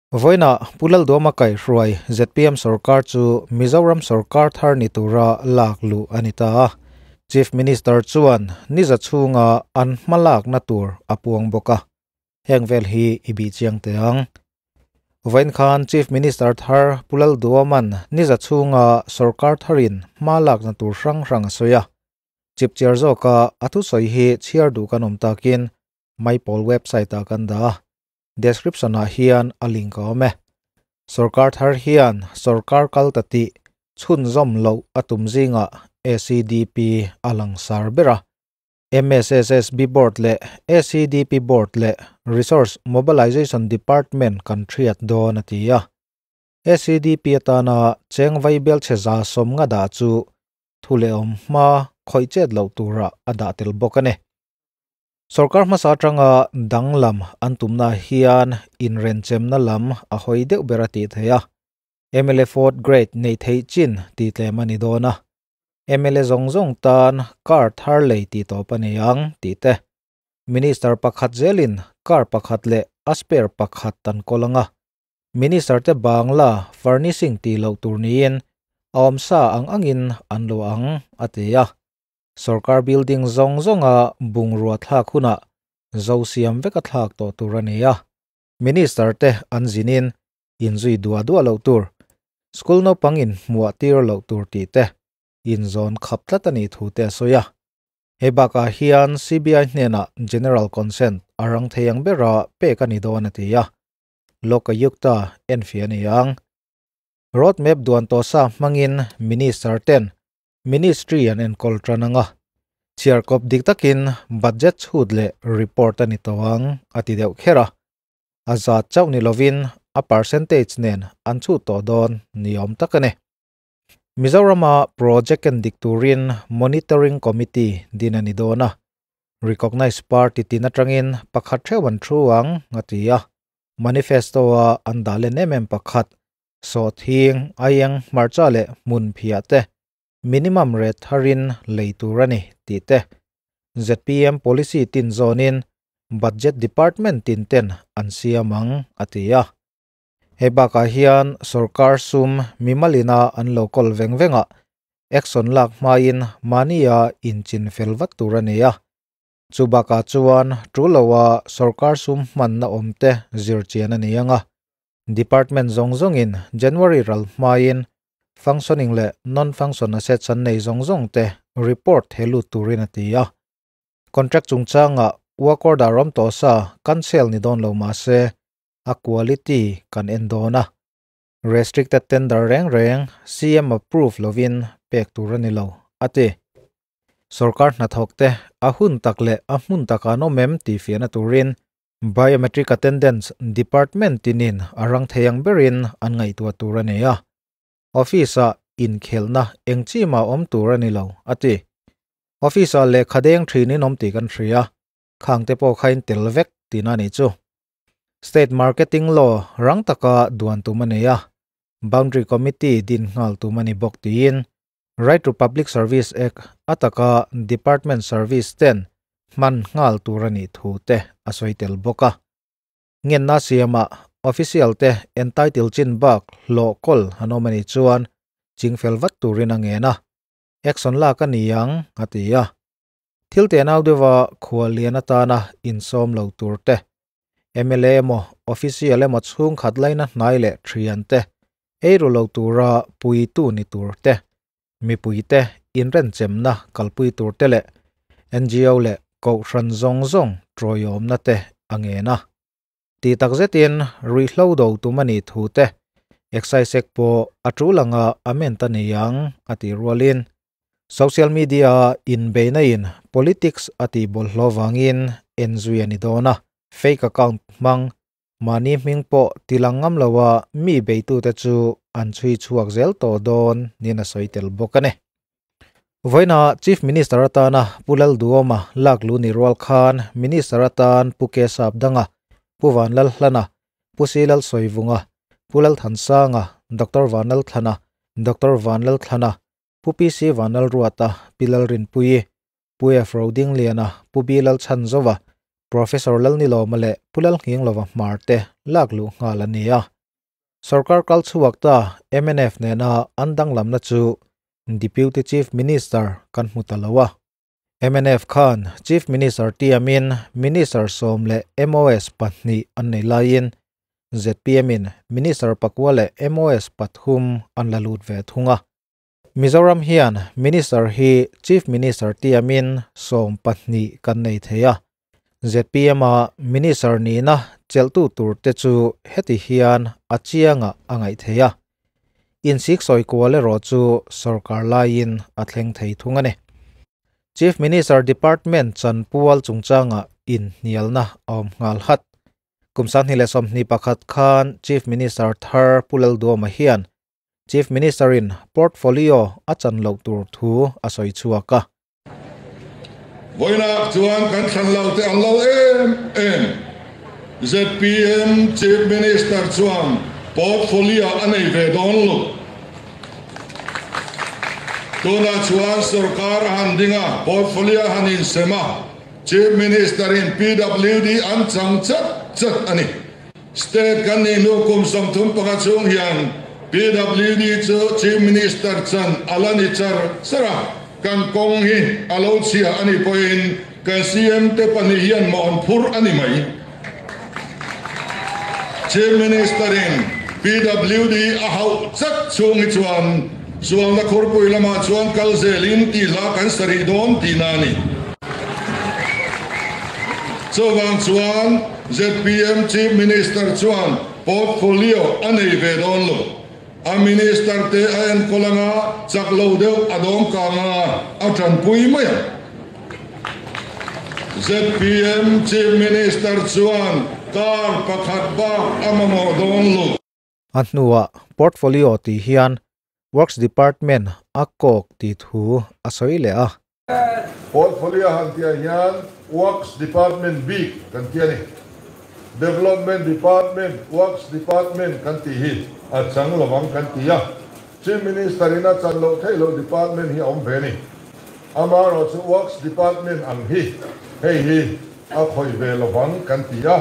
Vawiinah Pu Lalduama kaihhruai zpm sorkar chu Mizoram sorkar thar ni tura lak luh a ni ta a. Chief Minister chuan niza chhunga an hmalakna tur a puang bawk a. Heng vel hi i bih chiang teh ang. Vawiin khan Chief Minister thar Pu Lalduama'n niza chhunga sorkar tharin hma lakna tur hrang hrang a sawi a. Chipchiar zawka a thusawi hi chhiar duh kan awm takin Maipawl website-ah kan dah a. Description ah hian a link a awm e. Sorkar thar hian sorkar kal ta tih chhunzawm loh a tum zingah ACDP a langsar ber a. MSSSB Board leh ACDP Board leh Resource Mobilization Department kan thiat dawn a ti a. ACDP atana cheng vaibelchhe 150 dah chu thu leh awm hma khawih chet loh turah a dah tel bawk a ni. Sorkar hmasa atanga danglam an tumna hian inrenchemna lam a hawi deuh ber a tih theih a. Mla fourth grade nei theih chin tih tlem a ni dawn a. Mla zawng zawng tan car thar lei tih tawp a ni ang tih te. Minister pakhat zelin car pakhat leh a spare pakhat an kawl ang a. Minister te bangla furnishing tih loh tur niin a awmsa ang angin an luah ang a ti a. Sorkar building zawng zawnga bungrua thlak hunah zo siam veka thlak tawh tur a ni a. Minister te an zinin inzui duah duah loh tur, school naupang in hmuah tir loh tur tih te, inzawn khap tlat a nih thu te a sawi a. Hei bakah hian CBI hnenah General Consent a rang thei ang bera pek a ni dawn a ti a. Lokayukta enfiah a ni ang. Road map duan tawh sa hmangin Minister ten Ministry an enkawl tan ang a. Chhiarkawp dik takin budget chhut leh report a ni tawh ang a ti deuh kher a. A zat chauh ni lovin a percentage nen an chhut tawh dawn ni awm tak a ni. Mizorama project en dik turin Monitoring Committee din a ni dawn a. Recognized party tin atangin pakhat theuh an thu ang a ti a. Manifesto-a an dah len em em pakhat sawhthing, aieng, hmarcha leh hmun phiah te minimum rate tharin lei tur a ni tih te. Zpm policy tin zawnin budget department tin ten an siam ang a ti a. Hei bakah hian sorkar sum mimalina an lo kawl veng venga action lak hmain mania inchin fel vat tur a ni a. Chu bakah chuan tu loa sorkar sum hmanna awm te zir chian a ni anga. Department zawng zawngin January ral hmain functioning leh non-function assets an nei zawng zawng te report helu turin a ti a. Contract chungchanga work order awm tawh sa cancel ni dawn lo mah se a quality kan en dawn a. Restricted tender reng reng CM approve lovin pek tur a ni lo a ti. Sorkar hnathawk te a hun tak leh a hmun taka an awm em tih fiahna turin biometric attendance department tinin a rang thei ang berin an ngaihtuah tur a ni a. Office-a inkhelhna eng chi mah awm tur a ni lo a ti. Office-a lehkha deng thinin awm tih kan hria. Khang te pawh kha in tel vek tihna a nih chu. State Marketing Law rang taka duan tum a nei a. Boundary Committee din nghal tum a ni bawk tiin Right to Public Service Act ataka Department Service ten hman nghal tur a nih thu te a sawi tel bawk a. Ngenna siama official te entitle chin bak hlawh kawl an awm a nih chuan chingfel vat turin a ngen a. Action lak a ni ang a ti a. Thil te nau deuha khual lian atana insawm lo tur te. MLA emaw official emaw chhung khat laina hnai leh thian te eiru lo tura puitu ni tur te. Mipui te inrenchemna kalpui tur te leh NGO leh kohhran zawng zawng tawiawmna te a ngen a. Ti tak zetin ruihhlo do tum a nih thu te excise act pawh a tul anga amend a ni ang a ti rualin social media inbeina in politics a tih bawlhhlawh vangin enzui a ni dawn a. Fake account hmang mahni hming pawh tilang ngam loa mi beitute chu an chhui chhuak zel tawh dawn niin a sawi tel bawk a ni. Vawiina Chief Minister atana Pu Lalduama lak lu ni rual khan Minister atan Pu K Sapdanga, Pu Vanlalhlana, Pu Silal Sawivunga, Pu Lalthansanga, Dr. Vanlalthlana, Dr. Vanlalthlana, Pu PC Vanlalruata, Pi Lalrinpuii, Pu F Rodingliana, Pu B Lalchhanzova, Professor Lalnilawma leh Pu Lalnghinglova Hmar te lak luh nghal a ni a. Sorkar kal chhuak ta mnf nena an danglamna chu Deputy Chief Minister kan hmu ta lo a. Mnf khan Chief Minister tiamin Minister sawm leh MOS pahnih an nei laiin zpm in Minister pakua leh MOS pathum an la lut ve thung a. Mizoram hian Minister hi Chief Minister tiamin 12 kan nei thei a. Zpm a Minister nihna chelhtu tur te chu heti hian a chianga a ngaih thei a. Insik sawi kual erawh chu sorkar laiin a thleng thei thung a ni. Chief Minister Department chanpual chungchanga inhnialna a awm nghal hat. Kum 2021 khan Chief Minister thar Pu Lalduama hian Chief Minister in portfolio a chan loh tur thu a sawi chhuak a. Vawinak chuan kan thlan lo te an lo em em. Zpm Chief Minister chuan portfolio a nei ve dawn lo. Tunah chuan sorkar a han ding a, portfolio a han insem a, Chief Minister in PWD an chang chat chat a ni. State kan nih hnu kum 35 chhung hian PWD chu Chief Minister chan a la ni char char a, kan kawng hi a lo chhia a nih pawhin kan CM te pahnih hian mawh an phur a ni mai. Chief Minister in PWD a hauh chat chhung hi chuan sualna khurpui lamah chuan kal zelin tih hla kan sa rih dawn tihna a ni. Chuvang chuan zpm Chief Minister chuan portfolio a nei ve dawn lo. A Minister te a enkawl anga chak lo deuh a dawm kang anga a tanpui mai ang. Zpm Chief Minister chuan car pakhat bak a mamawh dawn lo. A hnuah portfolio tih hian Works Department a kawk tih thu a sawi leh a. Portfolio han tihah hian Works Department bik kan ti a ni. Development Department, Works Department kan tih hi a chang lovang kan ti a. Chief Minister in a chan loh theih loh department hi a awm ve a ni. Amaherawhchu Works Department ang hi hei hi a khawih ve lovang kan ti a.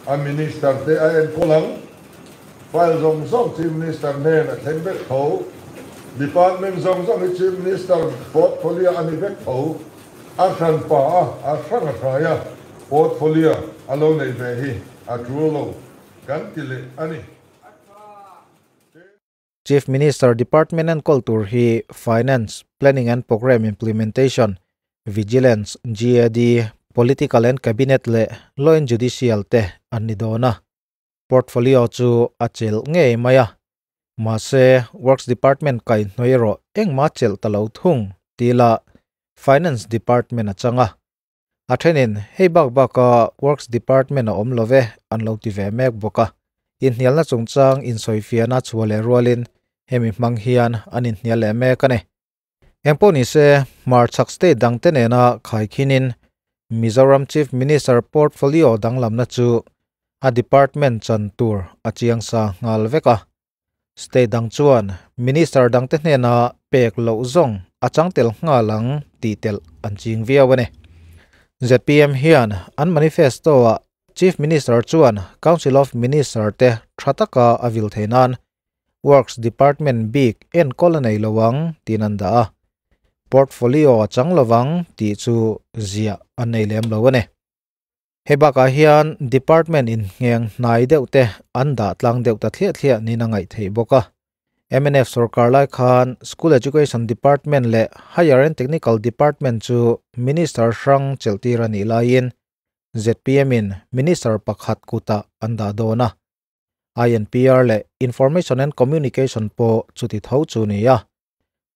A Minister te a enkawl ang. File zawng zawng Chief Minister hnen a thleng vek tho. Department zawng zawng hi Chief Minister portfolio a ni vek tho. A hran pa a, a hrang a hrai a, portfolio a lo neih ve hi a tul lo kan ti leh a ni. Chief Minister Department enkawl tur hi Finance, Planning and Programme Implementation, Vigilance, GAD, Political and Cabinet leh Law and Judicial te an ni dawn a. Portfolio chu a chelh ngei mai a. Mahse, Works Department kaihhnawih erawh engmah chelh ta lo thung tih lah Finance Department a chang a. A thenin hei bak baka Works Department a awm lo ve an lo ti ve mek bawk a. Inhnialna chungchang insawifiahna chhuah leh rualin hemi hmang hian an inhnial leh mek a ni. Engpawh nise, hmarchhak state dangte nena khaikhinin Mizoram Chief Minister portfolio danglamna chu a department chan tur a chiang sa nghal vek a. State dang chuan Minister dangte hnena pek loh zawng a chang tel nghal ang tih telh an ching viau a ni. Zpm hian an manifesto-ah Chief Minister chuan Council of Minister te tha taka a vil thei nan Works Department bik enkawl a nei lo ang tiin an dah a, portfolio a chang lovang tih chu ziah an nei lem lo a ni. Hei bakah hian Department inngeng hnai deuh te an dah tlang deuh ta thliah thliah niin a ngaih theih bawk a. Mnf sorkar lai khan School Education Department leh Higher and Technical Department chu Minister hrang chelhtir a nih laiin zpm in Minister pakhat kutah an dah dawn a. INPR leh Information and Communication pawh chuti tho chu ni a.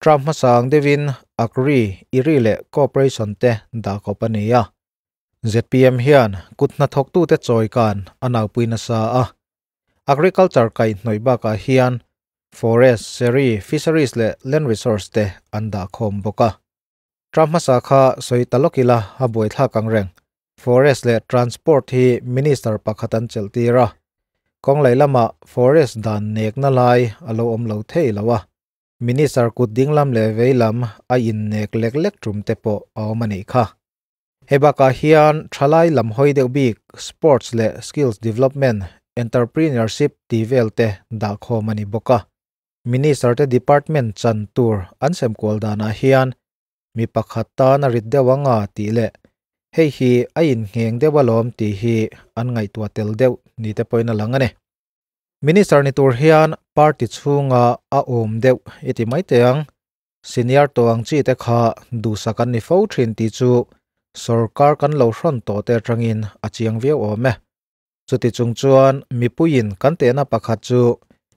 Trump hmasa ang deuhin Agri, Iri leh Cooperation te dah kawp a ni a. Zpm hian kut hnathawktute chawi kan a naupui nasa a. Agriculture kaihhnawih bakah hian Forest, Seri, Fisheries leh Land Resource te an dah khawm bawk a. Trump hmasa kha sawi ta lawk ila a buaithlak ang reng. Forest leh Transport hi Minister pakhat an chelh tir a. Kawng leh lamah Forest dan nekna lai a lo awm lo thei lo a. Minister kut ding lam leh vei lam a innek lek lek tum te pawh a awm a nih kha. Hei bakah hian thalai lam hawi deuh bik Sports leh Skills Development, Entrepreneurship tih vel te dah khawm a ni bawk a. Minister te department chan tur an sem kual danah hian mi pakhat tan a rit deuh anga tih leh hei hi a inngheng deuh alawm tih hi an ngaihtuah tel deuh ni te pawhin a lang a ni. Minister ni tur hian party chhunga a awm deuh i ti mai teh ang. Senior tawh ang chi te kha duhsak an ni fo thin tih chu sorkar kan lo hrawn tawh te atangin a chiang viau awm e. Chuti chung chuan mipuiin kan tehna pakhat chu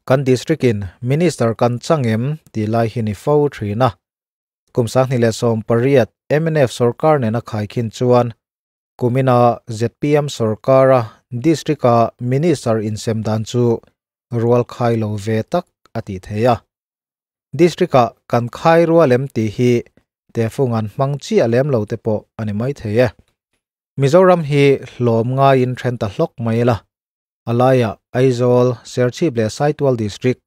kan district in minister kan chang em tih lai hi ni fo thin a. Kum 2018 mnf sorkar nena khaikhin chuan kumina zpm sorkara district a minister insem dan chu rual khai lo ve tak a ti thei a. District a kan khai rual em tih hi tehfung an hmang chiah lem lo te pawh a ni mai thei e. Mizoram hi hlawm ngaiin then ta hlawk mai la. A laiah Aizawl, Serchhip leh Saitual District,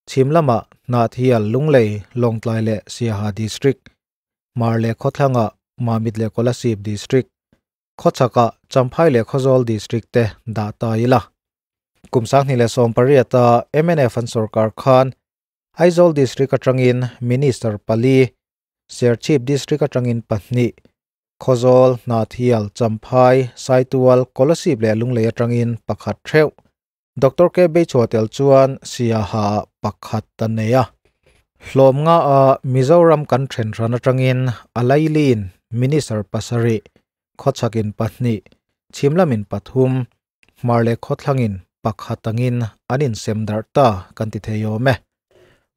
chhim lamah Hnahthial, Lunglei, Lawngtlai leh Siaha District, Hmar leh Khawthlangah Mamit leh Kolasib District, Khawchhakah Champhai leh Khawzawl District te dah ta ila. Kum 2018 a mnf an sorkar khan Aizawl District atangin Minister pali, Serchhip District atangin pahnih, Khawzawl, Hnahthial, Champhai, Saitual, Kolasib leh Lunglei atangin pakhat theuh. Doctor K. Beichhua tel chuan Siaha pakhat a nei a. Hlawm nga a Mizoram kan then hran atangin a lailiin Minister pasarih, khawchhakin pahnih, chhimlamin pathum, hmar leh khawthlangin pakhat angin an insem darh ta kan ti thei awm e.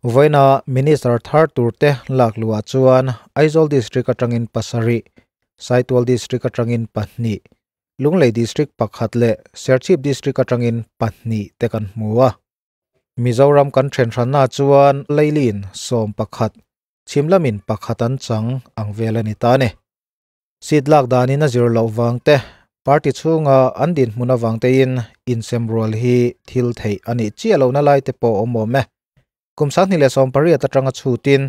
Vawiina Minister thar turte lak luhah chuan Aizawl District atangin pasarih, Saitual District atangin pahnih, Lunglei District pakhat leh Serchhip District atangin pahnih te kan hmu a. Mizoram kan then hranna chuan Leilin 11, chhimlamin pakhat an chang ang vel a ni ta a ni. Seat lak danin a zir loh vang te, party chhunga an dinhmun avang tein insem rual hi thil theih a nih chiah lohna lai te pawh awm awm e. Kum 2018 atanga chhutin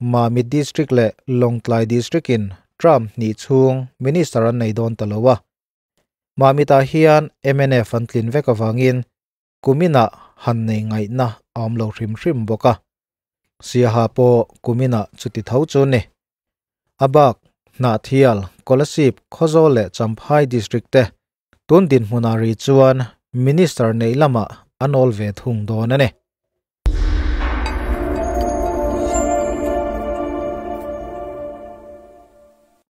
Mamit District leh Lawngtlai District in term hnih chhung Minister an nei dawn ta lo a. Mamit-ah hian mnf an tlin vek avangin kuminah han nei ngaihna a awm lo hrim hrim bawk a. Siaha pawh kuminah chuti tho chu ni. A bak, Hnahthial, Kolasib, Khawzawl leh Champhai District te tun dinhmunah rih chuan Minister neih lamah an awl ve thung dawn a ni.